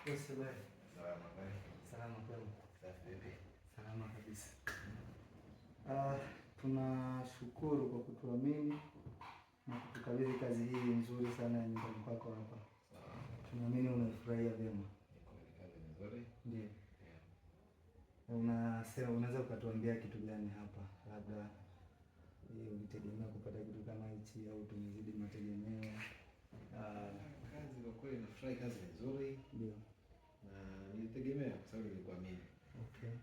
Bosi, habari? Salama kweli. Salama kwema. Safi vipi? Salama kabisa. Tunashukuru kwa kutuamini na kutukabidhi kazi hii nzuri sana ya nyumbani kwako hapa. Tunaamini unaifurahia vyema. Ni kweli kazi ni nzuri. Ndiyo. Yeah. Unasema unaweza ukatuambia kitu gani hapa? Labda ulitegemea kupata kitu kama hichi au tumezidi mategemeo? Kazi kwa kweli nafurahi, kazi ni nzuri. Ndio. Na nilitegemea kwa sababu nilikuamini. Okay.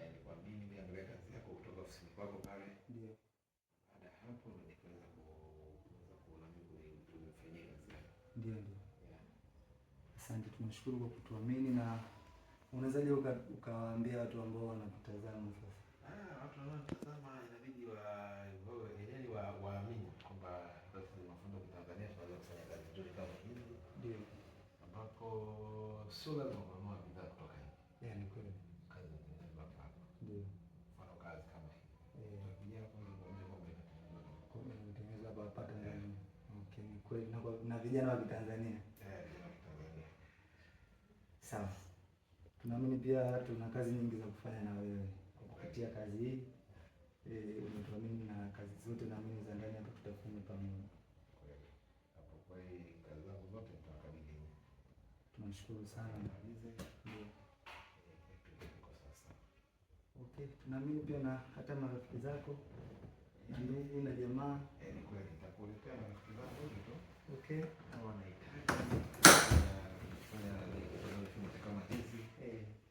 Nilikuamini, niliangalia kazi yako kutoka ofisini kwako pale. Ndio. Baada ya hapo ndo nikaweza kuweza kuona mimi kufanyia kazi yako. Ndio, ndio. Yeah. Asante, tunashukuru kwa kutuamini. Na unawezaje ukawaambia watu ambao wanakutazama sasa? Watu wanaotazama inabidi waamini kwamba sisi mafundi wa Tanzania tunaweza kufanya kazi nzuri kama hizi. Ndio. Ambapo sio lazima kununua bidhaa kutoka nje. Yeah, ni kweli. Kazi zinatengenezwa hapa hapa. Ndio. Mfano kazi kama hii. Utakuja hapo ili kuambia kwamba inatengenezwa. Kwa hiyo inatengenezwa hapa hapa Tanzania. Okay, ni kweli. Na vijana wa Kitanzania. Vijana wa Kitanzania. Sawa. Tunaamini pia tuna kazi nyingi za kufanya na wewe kwa kupitia kazi hii. Umetuamini na kazi zote naamini za ndani hapa tutafanya pamoja. Kweli. Hapo kweli kazi zangu zote nitawakabidhi nyinyi. Tunashukuru sana. Malize. Ndio. Iko sawa. Okay, tunaamini pia na hata marafiki zako na ndugu na jamaa. Ni kweli nitakuletea marafiki zangu wote tu. Okay. Kama wanahitaji kufanya furniture kama hizi.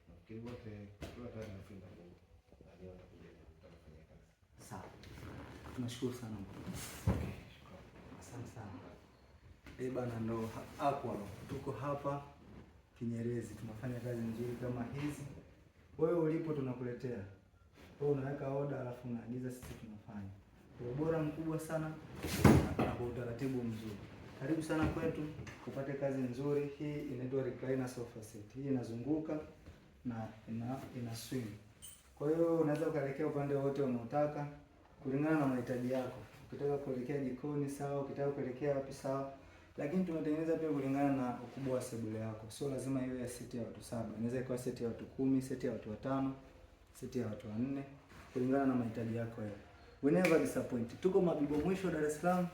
Nafikiri wote tukiwa tayari na furniture nani watakuja kufanya kazi. Sawa. Tunashukuru sana. Okay, shukrani. Asante sana. Bana, ndo hapo tuko hapa Kinyerezi tunafanya kazi nzuri kama hizi. Wewe ulipo tunakuletea. Wewe unaweka order alafu unaagiza, sisi tunafanya. Kwa ubora mkubwa sana na kwa utaratibu mzuri. Karibu sana kwetu upate kazi nzuri. Hii inaitwa recliner sofa set. Hii inazunguka na ina swing. Kwa hiyo unaweza ukaelekea upande wote unaotaka kulingana na mahitaji yako. Ukitaka kuelekea jikoni sawa, ukitaka kuelekea wapi sawa. Lakini tunatengeneza pia kulingana na ukubwa wa sebule yako. Sio lazima iwe ya seti ya watu 7. Inaweza ikawa seti ya watu 10, seti ya watu 5, seti ya watu 4, kulingana na mahitaji yako wewe. We never disappoint. Tuko Mabibo Mwisho, Dar es Salaam.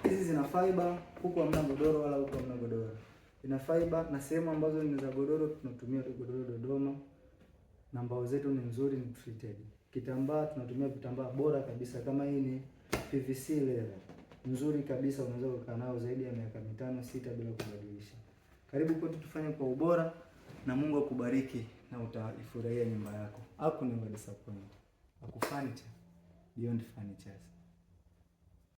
Hizi zina fiber, huku hamna godoro wala huku hamna godoro. Ina fiber na sehemu ambazo ni za godoro tunatumia godoro Dodoma. Na mbao zetu ni nzuri, ni treated. Kitambaa tunatumia vitambaa bora kabisa, kama hii ni PVC leather. Nzuri kabisa, unaweza kukaa nao zaidi ya miaka 5 6 bila kubadilisha. Karibu kwetu tufanye kwa ubora na Mungu akubariki na utaifurahia nyumba yako. Aku never disappoint. Aku Furniture, beyond furnitures.